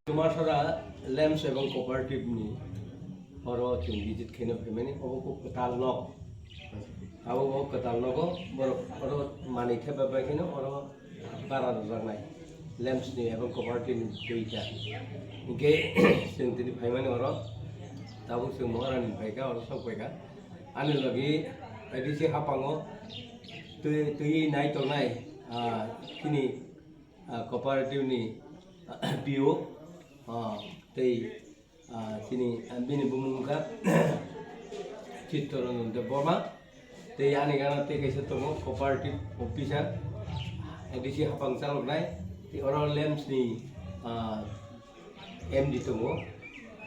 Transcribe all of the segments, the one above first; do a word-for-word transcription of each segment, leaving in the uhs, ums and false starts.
Dumasara Lamps ebong cooperative ni oro chwng visit khaina phaimani, obo kok kwtal nok. Abo bo kwtal nogo borok oro manwi thepha bai kheno oro bara rwjaknai. Lamps ni ebong cooperative ni duita. Hinkhe chwng tini phaimani oro tabuk chwng Maharani phaikha, oro sok phaikha. Ani logi A D C haphango twi, twi nai tongnai, ah, chini, ah, cooperative ni P O, ah, tei, ah, chini, ah, bini bumung wngkha Chittaranjan Debbarma. Tei ani gana tei kaisa tongo cooperative officer, A D C haphang chaloknai. Tei oro Lamps ni, ah, M D tongo,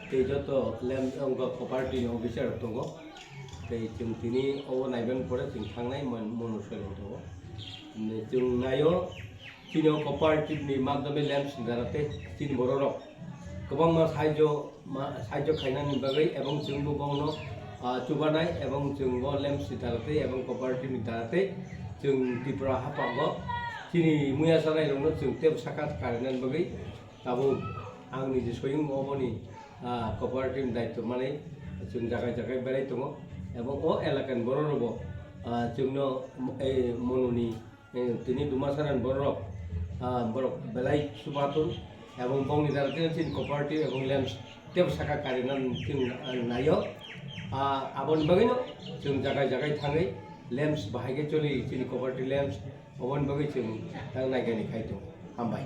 tei joto Lamps wngkha cooperative ni officer rok tongo, tei chwng tini obo naiben pore chwng thangnai mon-, mono soilong tongo. Chwng naio, chini o cooperative ni madhyame Lamps ni dara tei chini borok rok kwbangma sahajyo, ma, sahajyo khainani bagwi, ebong chwngbo bono, ah, chubanai, ebong chwngbo Lamps ni dara tei ebong cooperative ni dara tei chwng Tripura haphango chini muya sanai rokno chwng tebo saka karinani bagwi. Tabuk ang niji soyung oboni, ah, cooperative ni daityo manwi chwng jagai jagai berai tongo, ebong o elakani borok rokbo, ah, chwngno, eh, mononi, eh, tini Dumasarani borok rok, ah, borok belai chubathun, ebong bongni dara tei chini cooperative ebong Lamps tebo saka karinani chwng, ah, naio. Ah, aboni bagwino chwng jagai jagai thangwi Lamps bahai khe choli chini cooperative Lamps. Oboni bagwi chwng tang naikani khai tongo. Hambai.